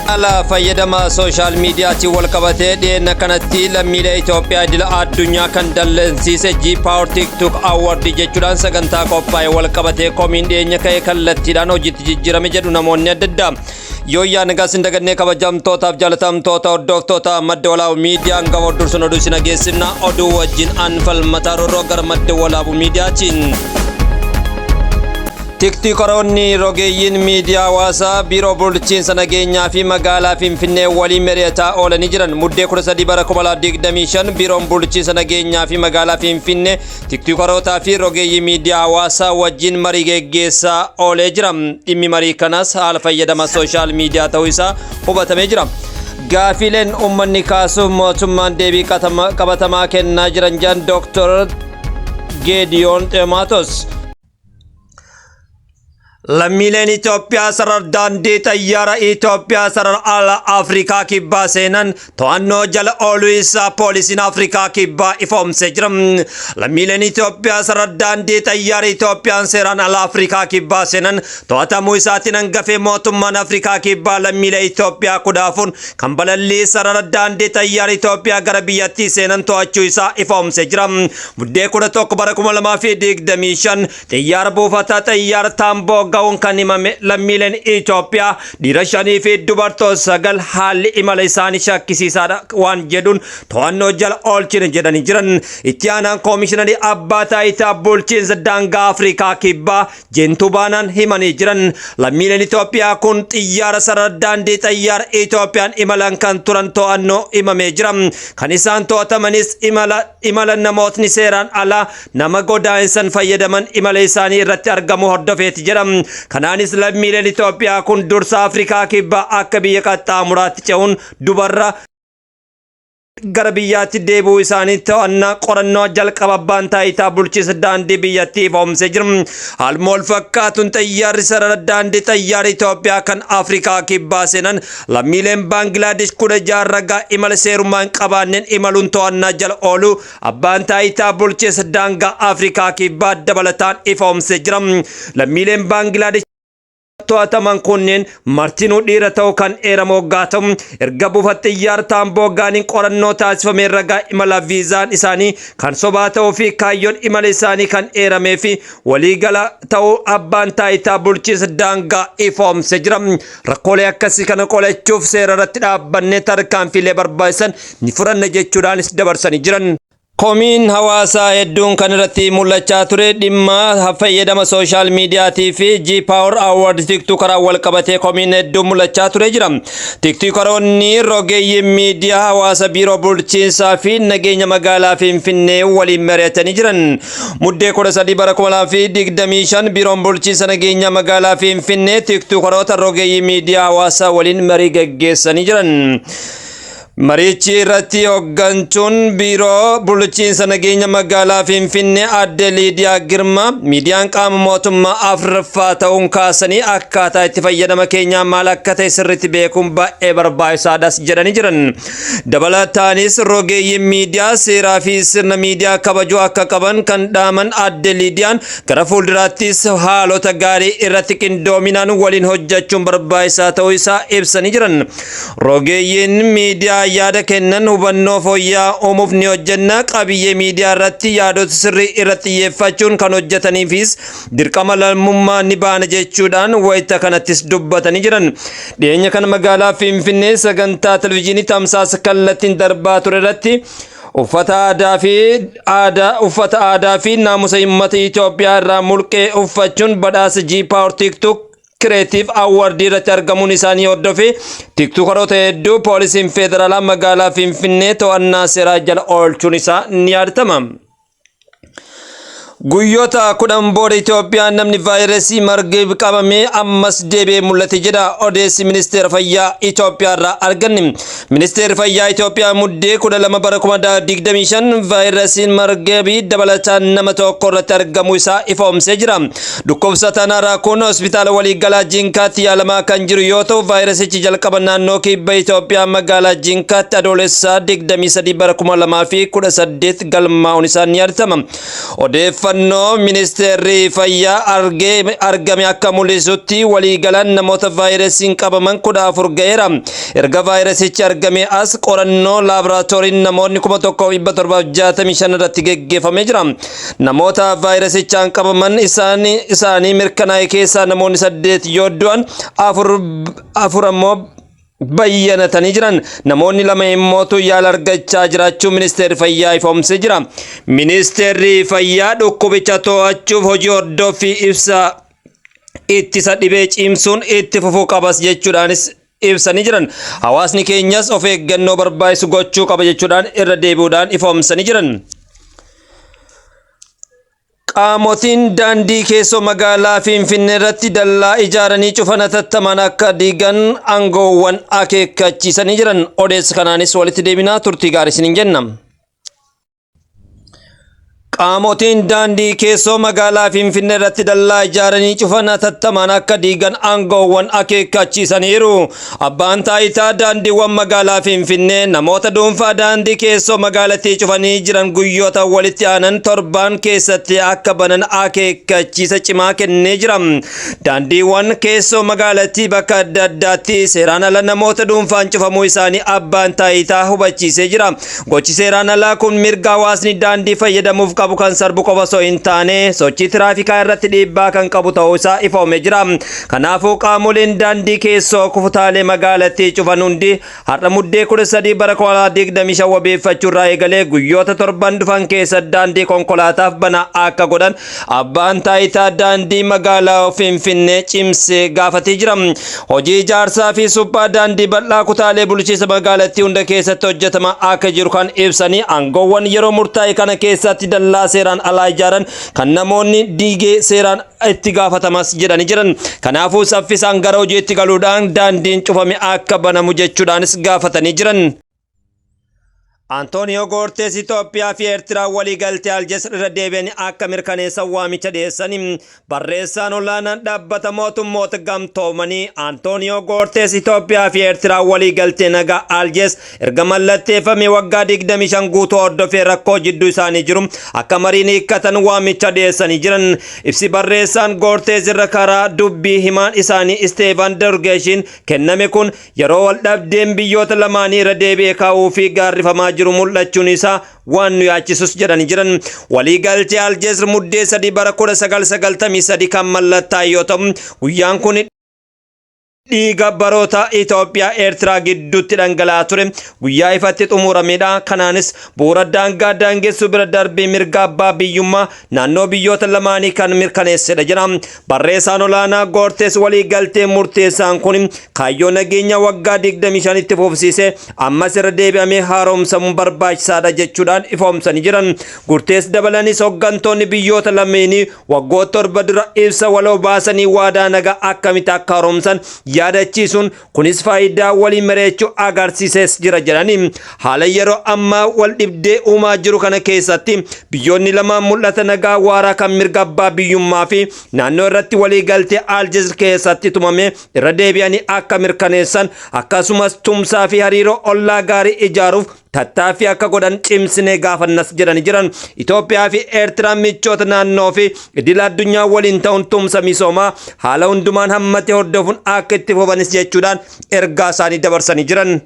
Haala fayyadama sooshaal miidiyaatiin wal qabatee dhiyeenya kanatti lammiilee Itoophiyaa idila addunyaa kan dallansiise G Power TikTok Award jechuudhaan sagantaa qophaa'e wal qabatee komiin dhiyeenya ka'e kallattiidhaan hojiitti jijjiirame jedhu namoonni adda addaa. Yooyyaa, nagaa sin dagannee, kabajamtootaaf jaalatamtoota hordoftoota Madda Walaabuu Miidiyaa, hanga hordursun oduu isin dhageessifna. Oduu wajjin an Falmataa Rorroo, gara Madda Walaabuu Miidiyaatiin. Tiktokoroonni rogeeyyiin miidiyaa hawaasaa biiroo bulchiinsa nageenyaa fi magaalaa Finfinnee waliin mari'ataa oolanii jiran. Muddee 13 bara 2025 biiroon bulchiinsa nageenyaa fi magaalaa Finfinnee tiktokorootaa fi rogeeyyii miidiyaa hawaasaa wajjin marii geggeessaa oolee jira. Dhimmi marii kanaas haala fayyadama sooshaal miidiyaa ta'uu isaa hubatamee jira. Gaafiileen uummanni kaasuuf mootummaan deebii qabatamaa kennaa jiran jedhan Dr. Geediyoon Ximaatos. Lammiileen Itoophiyaa sarara daandii xayyaara Itoophiyaa sarara ala Afrikaa Kibbaa seenan to'annoo jala ooluu isaa poolisiin Afrikaa Kibbaa ifoomsee jira. Lammiileen Itoophiyaa sarara daandii xayyaara Itoophiyaan seeraan ala Afrikaa Kibbaa seenan to'atamuu isaatiin hangafee mootummaan Afrikaa Kibbaa lammiilee Itoophiyaa 14 kan balallii sarara daandii xayyaara Itoophiyaa gara biyyattii seenan to'achuu isaa ifoomsee jira. Muddee 11 bara 2025 xiyyaara buufata xayyaara Taamboo ga'uun kan himame lammiileen Itoophiyaa dhiira shanii fi dubartoota sagal haalli imala isaanii shakkisiisaadha waan jedhuun to'annoo jala oolchine jedhanii jiran. Itti aanaan koomishiinarii abbaa taayitaa bulchiinsa daangaa Afrikaa Kibbaa Jeentuu Baanaan himanii jiran. Lammiileen Itoophiyaa kun xiyyaara sarara daandii xayyaara Itoophiyaan imalan kan turan to'annoo himamee jira. Kan isaan to'atamanis imala namootni seeraan alaa nama godaansan fayyadaman imala isaanii irratti argamu hordofeeti jedha. Kanaanis lammiileen Itoophiyaa kun dursa Afrikaa Kibbaa akka biyya qaxxaamuraatti ce'uun dubarra gara biyyaatti deebi'uu isaanii to'annaa qorannoo jalqaba abbaan taayitaa bulchiinsa daandii biyyattii ifoomsee jira. Haaluma wal fakkaatuun xayyaarri sarara daandii xayyaara Itoophiyaa kan Afrikaa Kibbaa seenan lammiileen Baangilaadesh 16 ragaa imala seerummaa hin qabaanneen imaluun to'annaa jala oolu abbaan taayitaa bulchiinsa daangaa Afrikaa Kibbaa dabalataan ifoomsee jira. Lammiileen Baangilaadesh to'ataman kunneen martinuu dhiira ta'uu kan eeramu hoggaa ta'u, erga buufata xiyyaara Taamboo gaaniin qorannoo taasifame ragaa imala viizaan isaanii kan sobaa ta'uu fi kaayyoon imala isaanii kan eeramee fi waliigala ta'uu abbaan taayitaa bulchiinsa daangaa ifoomsee jira. Rakkoolee akkasii kana qolachuuf seera irratti dhaabbannee tarkaanfiilee barbaachisan ni fudhanna jechuudhaanis dabarsanii jiran. Komiin hawaasaa hedduun kan irratti mul'achaa ture dhimma fayyadama sooshaal miidiyaatii fi G Power Award tiktokaraan wal qabatee komiin hedduun mul'achaa ture jira. Tiktokaroonni rogeeyyiin miidiyaa hawaasa biiroo bulchiinsaa fi nageenya magaalaa Finfinnee waliin mari'atanii jiran. Muddee 13 bara 2025 biiroon bulchiinsa nageenya magaalaa Finfinnee tiktokaroota rogeeyyii miidiyaa hawaasaa waliin marii gaggeessanii jiran. Marichi irratti hooggantuun biiroo bulchiinsa nageenya magaalaa Finfinnee Aadde Liidiyaa Girmaa miidiyaan qaama mootummaa afuraffaa ta'uun kaasanii, akkaataa itti fayyadama keenyaa maal akka ta'e sirriitti beekuun baay'ee barbaachisaadhas jedhanii jiran. Dabalataanis rogeeyyiin miidiyaa seeraa fi sirna miidiyaa kabajuu akka qaban kan dhaaman Aadde Liidiyaan, gara fuulduraattis haalota gaarii irratti qindoominaan waliin hojjechuun barbaachisaa ta'uu isaa ibsanii jiran. Rogeeyyiin miidiyaa yaada kennan hubannoo fooyya'aa uumuuf ni hojjenna. Qabiyyee miidiyaa irratti yaadota sirrii irratti xiyyeeffachuun kan hojjetaniifis dirqama lammummaa ni baana jechuudhaan wayita kanattis dubbatanii jiran. Dhiyeenya kana magaalaa Finfinnee sagantaa televizyiinii tamsaasa kallattiin darbaa ture irratti uffata aadaa fi naamusa uummata Itoophiyaa irraa mulqee uffachuun badhaasa G Power TikTok Creative Award irratti argamuun isaanii hordofee tiktokaroota hedduu poolisiin federaalaa magaalaa Finfinnee to'annaa seeraa jala oolchuun isaa ni yaadatama. Guyyoota 10 booda Itoophiyaan namni vaayirasii Maarbarg qabamee ammas deebi'ee mul'ate jedha odeessi ministeera fayyaa Itoophiyaa irraa arganne. Ministeerri fayyaa Itoophiyaa Muddee 12 bara 2025 vaayirasiin Maarbarg dabalataan nama tokko irratti argamuu isaa ifoomsee jira. Dhukkubsataan haaraa kun hospitaala waliigalaa Jinkaatti yaalamaa kan jiru yoo ta'u, vaayirasichi jalqaba naannoo kibba Itoophiyaa magaalaa Jinkaatti Adoolessaa 23 bara 2018 galmaa'uun isaa ni yaadatama. Odeeffannoo Odeeffannoo ministeerri fayyaa argame akka mul'isutti, waliigalaan namoota vaayirasiin qabaman 14 ga'eera. Erga vaayirasichi argame as qorannoo laaboraatooriin namoonni 1765 irratti geggeeffamee jira. Namoota vaayirasichaan qabaman isaanii mirkanaa'e keessaa namoonni saddeet yoo du'an, afur ammoo bayyanatanii jiran. Namoonni lama immootu yaala argachaa jiraachuu ministeerri fayyaa ifoomsee jira. Ministeerri fayyaa dhukkubicha to'achuuf hojii hordoffii ibsa ittisa dhibee cimsuun itti fufuu qabas jechuudhaanis ibsanii jiran. Hawaasni keenyas of eeggannoo barbaachisu gochuu qaba jechuudhaan irra deebi'uudhaan ifoomsanii jiran. Qaamotiin daandii keessoo magaalaa Finfinnee irratti dallaa ijaaranii cufan hatattamaan akka diigan aangoowwan akeekkachiisanii jiran. Odeessa kanaanis walitti deebinaa, turtii gaarii isiniin jenna. Qaamotiin daandii keessoo magaalaa Finfinnee irratti dallaa ijaaranii cufan hatattamaan akka diigan aangoowwan akeekkachiisaniiru. Abbaan taayitaa daandiiwwan magaalaa Finfinnee namoota dhuunfaa daandii keessoo magaalattii cufanii jiran guyyoota walitti aanan 7 keessatti akka banan akeekkachiisa cimaa kennee jira. Daandiiwwan keessoo magaalattii bakka adda addaatti seeraan ala namoota dhuunfaan cufamuu isaanii abbaan taayitaa hubachiisee jira. Gochi seeraan alaa kun mirga hawaasni daandii fayyadamuuf qabu kan sarbu qofa osoo hin taane, sochii tiraafikaa irratti dhiibbaa kan qabu ta'uu isaa ifoomee jira. Kanaafuu qaamoleen daandii keessoo kutaalee magaalattii cufan hundi har'a Muddee 13 bara 2025 wabeeffachuu irraa eegalee guyyoota 7 dhufan keessa daandii konkolaataaf banaa akka godhan abbaan taayitaa daandii magaalaa Finfinnee cimsee gaafatee jira. Hojii ijaarsaa fi suphaa daandii bal'aa kutaalee bulchiinsa magaalattii hunda keessatti hojjetamaa akka jiru kan ibsanii aangoowwan, yeroo murtaa'e kana keessatti dallaa seeraan alaa ijaaran kan namoonni diigee seeraan itti gaafatamas jedhanii jiran. Kanaafuu saffisaan gara hojiitti galuudhaan daandiin cufame akka banamu jechuudhaanis gaafatanii jiran. Antooniyoo Goortees Itoophiyaa fi Eertiraa walii galtee Aljees irra deebi'anii akka mirkaneessan waamicha dhiyeessanii. Barreessaan olaanaan dhaabbata mootummoota gamtoomanii Antooniyoo Goortees Itoophiyaa fi Eertiraa walii galtee nagaa Aljees erga mallatteeffame waggaa 25 guutuu hordofee rakkoo jidduu isaanii jiru akka mariin hiikkatan waamicha dhiyeessanii jiran. Ibsi barreessaan Goortees irra karaa dubbii himaan isaanii Isteefan Dorgeeshiin kenname kun yeroo wal dhabdeen biyyoota lamaanii irra deebi'ee ka'uu fi gaarrifamaa jiru mul'achuun isaa waan nu yaachisus jedhanii jiran. Waliigaltee Aljees Muddee 3 bara 1993 kan mallattaa'e yoo ta'u, guyyaan kun dhiiga baroota Itoophiyaa Eertiraa gidduutti dhangala'aa ture guyyaa ifatti xumuramedha. Kanaanis bu'uura daangaa daangessuu bira darbee mirga abbaa biyyummaa naannoo biyyoota lamaanii kan mirkaneessedha jedha. Barreessaan olaanaa Goortees walii galtee murteessaan kun kaayyoo nageenya waggaa 25 itti fufsiise ammas irra deebi'amee haaromsamuun barbaachisaadha jechuudhaan ifoomsanii jiran. Gurtees dabalanis hooggantoonni biyyoota lameenii waggoota 7 dura ibsa waloo baasanii waadaa nagaa akkamitti akka haaromsan yaadachiisuun, kunis faayidaa walii mari'achuu agarsiisees jira jedhanii, haala yeroo ammaa wal dhibdee uumaa jiru kana keessatti biyyoonni lamaan mul'ata nagaa waaraa kan mirga abbaa biyyummaa fi naannoo irratti walii galtee Aljees keessatti tumame irra deebi'anii akka mirkaneessan, akkasumas tumsaa fi hariiroo ollaa gaarii ijaaruuf tattaaffii akka godhan cimsinee gaafannas jedhanii jiran. Itoophiyaa fi Eertiraan michoota naannoo fi idil addunyaa waliin ta'uun tumsa misoomaa haala hundumaan hammate hordofuun akka itti fufanis jechuudhaan ergaa isaanii dabarsanii jiran.